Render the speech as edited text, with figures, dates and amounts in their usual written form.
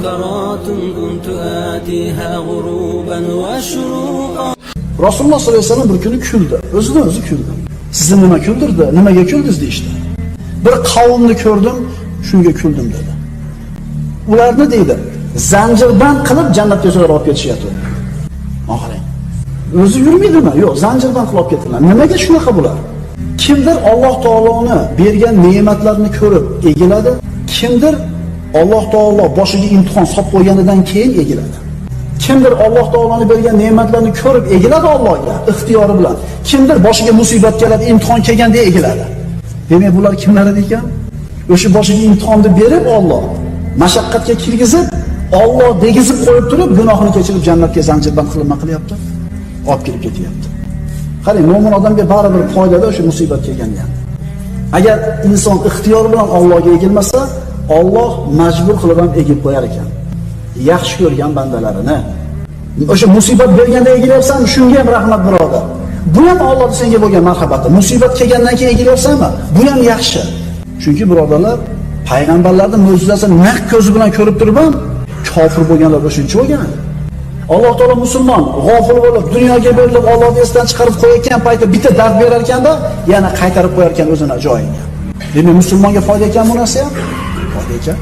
منكرات كنت آتيها غروبا وشروقا. Rasululloh sollallohu alayhi vasallam bir kuni kuldi. O'zidan o'zi kuldi. Sizni nima kuldirdi? Nimaga kuldingiz deyishdi. Bir qavmni ko'rdim, shunga kuldim dedi. Ularni deydi, zanjirband qilib jannatga so'rab olib ketishyapti. Qarang. O'zi yurmaydimi? Yo'q, zanjirband qilib olib ketiladi. Nimaga shunaqa bular? Kimdir Alloh taoloni bergan ne'matlarni ko'rib egiladi, kimdir Alloh taolo boshiga imtihon solib qo'yganidan keyin egiladi. Kimdir Alloh taoloni bergan ne'matlarni ko'rib egiladi Allohga ixtiyori bilan. Kimdir boshiga musibat keladi, imtihon kelganda egiladi. Demak, bular kimlar ekan? O'sha boshiga imtihonni berib Alloh mashaqqatga kirgizib, Alloh degizib qo'yib turib, gunohini kechirib jannatga zanjirband qilib nima qilyapti? Olib kirib ketyapti. Qarang, mo'min odamga baribir foydada o'sha musibat kelganda ham. Agar inson ixtiyor bilan Allohga egilmasa, Alloh majbur qilib ham egib qo'yar ekan. Yaxshi ko'rgan bandalarini. O'sha musibat berganda egilyapsanmi, shunga ham rahmat birodar. Bu ham Allohning senga bo'lgan marhamati. Musibat kelgandan keyin egilyapsanmi? Bu ham yaxshi. Chunki birodarlar, payg'ambarlarning mo'jizasini naq ko'zi bilan ko'rib turib ham kofir bo'lganlar o'shuncha bo'lgan. Alloh taolo musulmon g'ofil bo'lib, dunyoga berilib, Allohni esdan chiqarib qo'yayotgan paytda bitta dard berar ekanda, yana qaytarib qo'yar ekan o'zini joyiga. Demak, musulmonga foyda ekan bu narsa ham? Foyda ekan.